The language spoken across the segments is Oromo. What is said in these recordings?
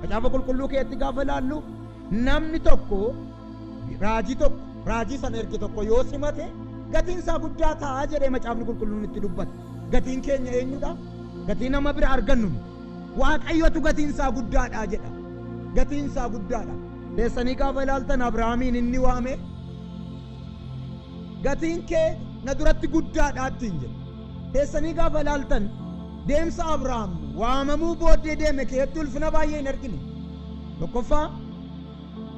Macaafa qulqulluu keessatti gaafa ilaallu namni tokko raajii tokko raajii sana erge tokko yoo simate gatiin isaa guddaa ta'a jedhee macaafni qulqulluun itti dubbata. Gatiin keenya eenyudha? Gatii nama bira argannu miti. Waaqayyotu gatiin isaa guddaadha jedha. Gatiin isaa guddaadha. Teessanii gaafa ilaaltan Abrahaamiin inni waame gatiin kee na duratti guddaadha ittiin jedhe. Teessanii gaafa ilaaltan deemsa Abrahaam waamamuu booddee deeme keessatti ulfina baay'ee hin argine. Tokkoffaa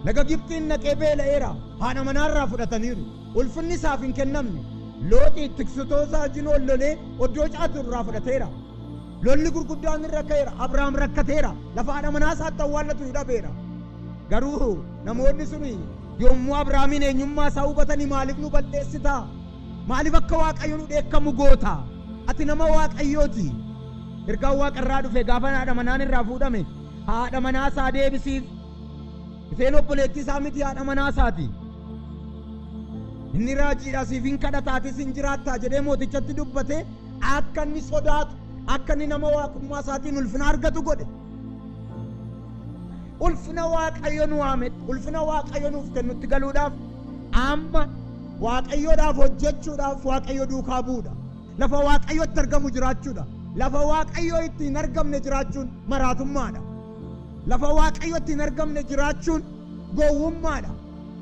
laga Gibxiin naqee beela'eera. Haadha manaarraa fudhataniiru. Ulfinni isaaf hin kennamne. Looxii tiksitoota isaa wajjin ol lolee oddoo caatu irraa fudhateera. Lolli gurguddaan irra ka'eera. Abrahaam rakkateera. Lafa haadha manaa isaatti awwaallatu dhabeera. Garuu namoonni suni yommuu Abrahaamiin eenyummaa isaa hubatanii maaliif nu balleessitaa? Maaliif akka Waaqayyo nu dheekkamu goota? Ati nama Waaqayyooti. Ergaan Waaqarraa dhufe gaafa haadha manaan irraa fuudhame haadha manaa isaa deebisiif. Isheen obboleettii isaa miti haadha manaa isaati. Inni raajiidha siif hin kadhata atis hin jiraattaa jedhee mootichatti dubbate akka inni sodaatu akka inni nama waaqummaa isaatiin ulfina argatu godhe. Ulfina Waaqayyo nu waametti, ulfina Waaqayyo nuuf kennutti galuudhaaf amma Waaqayyoodhaaf hojjechuudhaaf Waaqayyo duukaa bu'uudha. Lafa Waaqayyotti argamu jiraachuudha. Lafa Waaqayyo itti hin argamne jiraachuun maraatummaadha. Lafa Waaqayyo itti hin argamne jiraachuun gowwummaadha.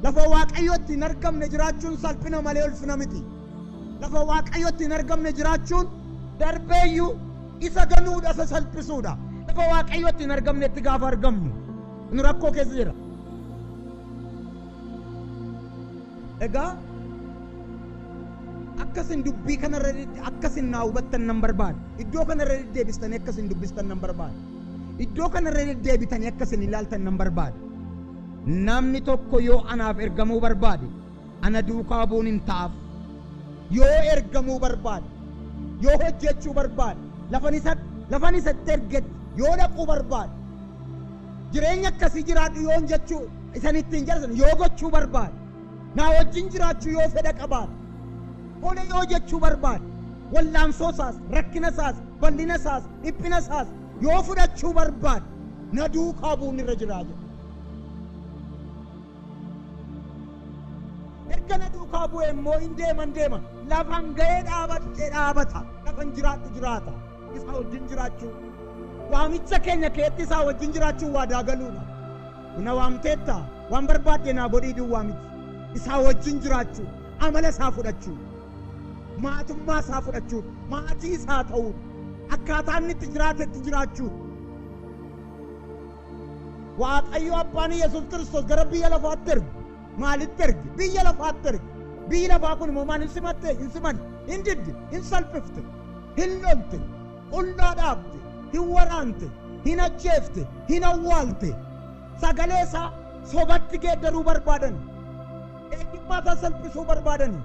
Lafa Waaqayyo itti hin argamne jiraachuun salphina malee ulfina miti. Lafa Waaqayyo itti hin argamne jiraachuun darbeeyyuu isa ganuudha, isa salphisuudha. Lafa Waaqayyo itti hin argamnetti gaafa argamnu nu rakkoo keessa jira. Egaa akkasin dubbii kanarra akkasin naa hubattan nan barbaada. Iddoo kanarra deddeebistanii akkasin dubbistan nan barbaada. Iddoo kanarra deddeebitanii akkasin ilaaltan nan barbaada. Namni tokko yoo anaaf ergamuu barbaade ana duukaa bu'uun hin ta'aaf. Yoo ergamuu barbaade, yoo hojjechuu barbaade, lafan isa lafan isatti ergetti yoo dhaquu barbaade, jireenya akkasii jiraadhu yoon jechuu isan ittiin jedhan yoo gochuu barbaade, naa wajjin jiraachuu yoo fedha qabaate, tole yoo jechuu barbaade, wallaansoo isaas, rakkina isaas, bal'ina isaas, dhiphina isaas yoo fudhachuu barbaade, na duukaa bu'uun irra jiraa jedha. Erga na duukaa bu'e immoo hin deeman deema. Lafan ga'ee dhaabadhe dhaabata. Lafan jiraadhu jiraata. Isaa wajjin jiraachuu. Waamicha keenya keetti isaa wajjin jiraachuun waadaa galuudha. Na waamteetta waan barbaadde naa godhii duwwaa miti. Isaa wajjin jiraachuu. Amala isaa fudhachuu. Maatummaa isaa fudhachuu. Maatii isaa ta'uu. Akkaataa inni itti jiraatetti jiraachuu. Waaqayyo abbaan Yesuus Kiristoos gara biyya lafaatti ergu. Maalitti erge? Biyya lafaatti erge. Biyyi lafaa kun immoo maal hin simatte? Hin simanne. Hin didde. Hin salphifte. Hin lolte. Qullaa dhaabde. Hin waraante. Hin ajjeefte. Hin awwaalte. Sagalee isaa sobatti geeddaruu barbaadan. Eenyummaa isaa salphisuu barbaadani.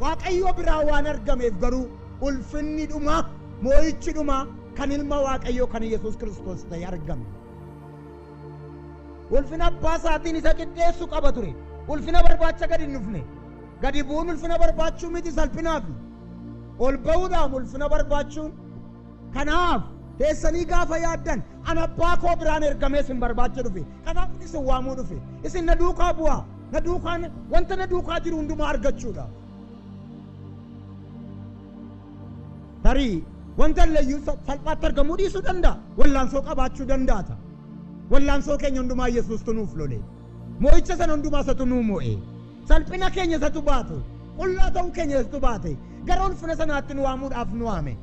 Waaqayyo biraa waan argameef garuu ulfinni dhumaa, moo'ichi dhumaa kan ilma Waaqayyoo kan Yesuus Kiristoos ta'e argame. Ulfina abbaa isaatiin isa qixxeessu qaba ture. Ulfina barbaacha gadi hin dhufne. Gadi bu'uun ulfina barbaachuu miti salphinaafi. Ol ba'uudhaaf ulfina barbaachuun. Kanaaf teessanii gaafa yaaddan an abbaa koo biraan ergamee isin barbaacha dhufe. Kanaaf isin waamuu dhufe. Isin na duukaa bu'aa. Na duukaan wanta na duukaa jiru hundumaa argachuudhaaf. Tarii wanta illayyuu salphaatti argamuu dhiisuu danda'a. Wallaansoo qabaachuu danda'a ta'a. Wallaansoo keenya hundumaa Yesuustu nuuf lole. Mo'icha sana hundumaa isatu nuu mo'e. Salphina keenya isatu baate. Qullaa ta'uu keenya isatu baate. Gara ulfina sanaatti nu waamuudhaaf nu waame.